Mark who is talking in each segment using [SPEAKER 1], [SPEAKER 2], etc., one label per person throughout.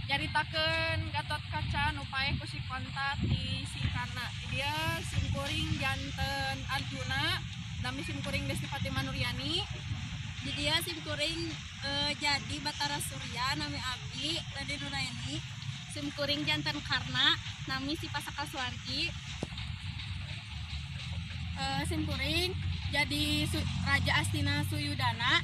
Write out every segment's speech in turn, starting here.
[SPEAKER 1] Nyaritakeun Gatotkaca nu paeh ku si Konta ti si Karna. Di dieu simkuring janten Arjuna, nami simkuring Desti Fatimah Nuryani.
[SPEAKER 2] Di dieu simkuring jadi Batara Surya, nami abdi Raden Nuraini.
[SPEAKER 3] Simkuring janten Karna, nami si Pasaka Suwargi.
[SPEAKER 1] Simkuring jadi Raja Astina Suyudana,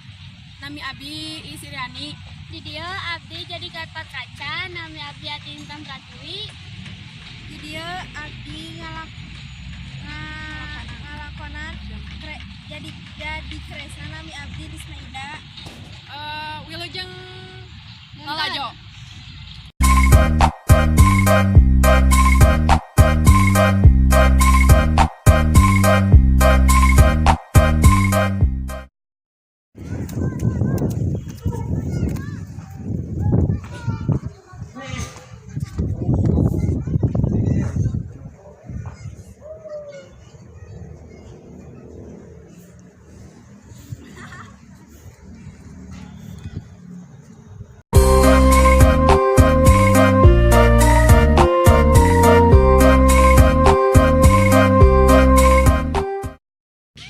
[SPEAKER 1] nami abdi Isiriani.
[SPEAKER 3] Di dieu abdi jadi Gatotkaca, nami abdi Ati Intan Pratiwi.
[SPEAKER 2] Di dieu abdi ngalakonan jadi Kresna, nami abdi Disnaida.
[SPEAKER 1] Wilujeng lalajo.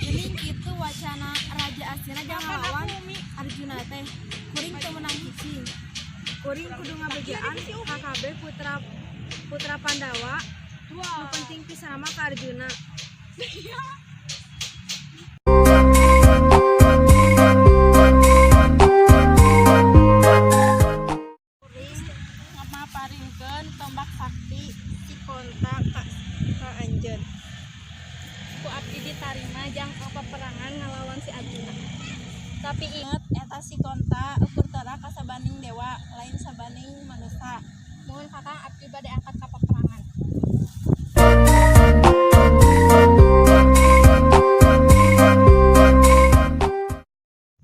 [SPEAKER 2] Geuning kitu wacana Raja Astina jang ngalawan Arjuna teh. Kuring teu meunang cicing.
[SPEAKER 4] Kuring kudu ngabejaan ka kabeh putra putra Pandawa nu penting pisan mah ka Arjuna.
[SPEAKER 2] Kuring ngamaparinkeun tombak sakti si Konta ka anjeun.
[SPEAKER 3] Ku abdi ditarima jang peperangan ngalawan si Arjuna.
[SPEAKER 2] Tapi inget, eta si Konta ukur tera kasabaning dewa, lain sabaning manusa.
[SPEAKER 3] Muhun Kakang, abdi bade angkat ka peperangan.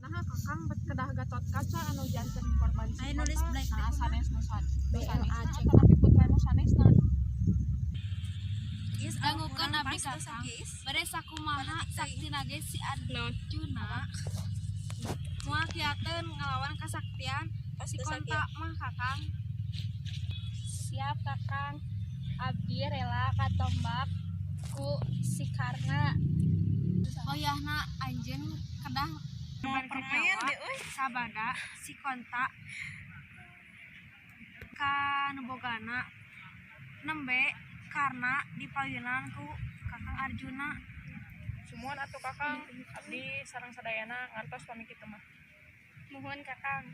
[SPEAKER 1] Nah, Kakang bet kedah Gatotkaca anu janten korban si
[SPEAKER 2] Ayo nulis
[SPEAKER 1] Konta,
[SPEAKER 2] black
[SPEAKER 1] nah,
[SPEAKER 2] teh.
[SPEAKER 1] Sanes nu
[SPEAKER 2] BLAC.
[SPEAKER 1] sanesna atanapi putra nu sanesna.
[SPEAKER 3] Dangukeun abdi Kakang. Bade sakumaha saktina ge si Arjuna moal kiateun ngalawan kasaktian si Konta mah, Kakang. Siap, Kakang, abdi rela katombak ku si Karna. Wayahna anjeun kedah
[SPEAKER 4] Permain sabada si Konta ka nu bogana nembe karena dipayunan ku Kakang Arjuna.
[SPEAKER 1] Sumuhun atuh Kakang, abdi sareng sadayana ngantos pami kitu mah.
[SPEAKER 3] Muhun, Kakang.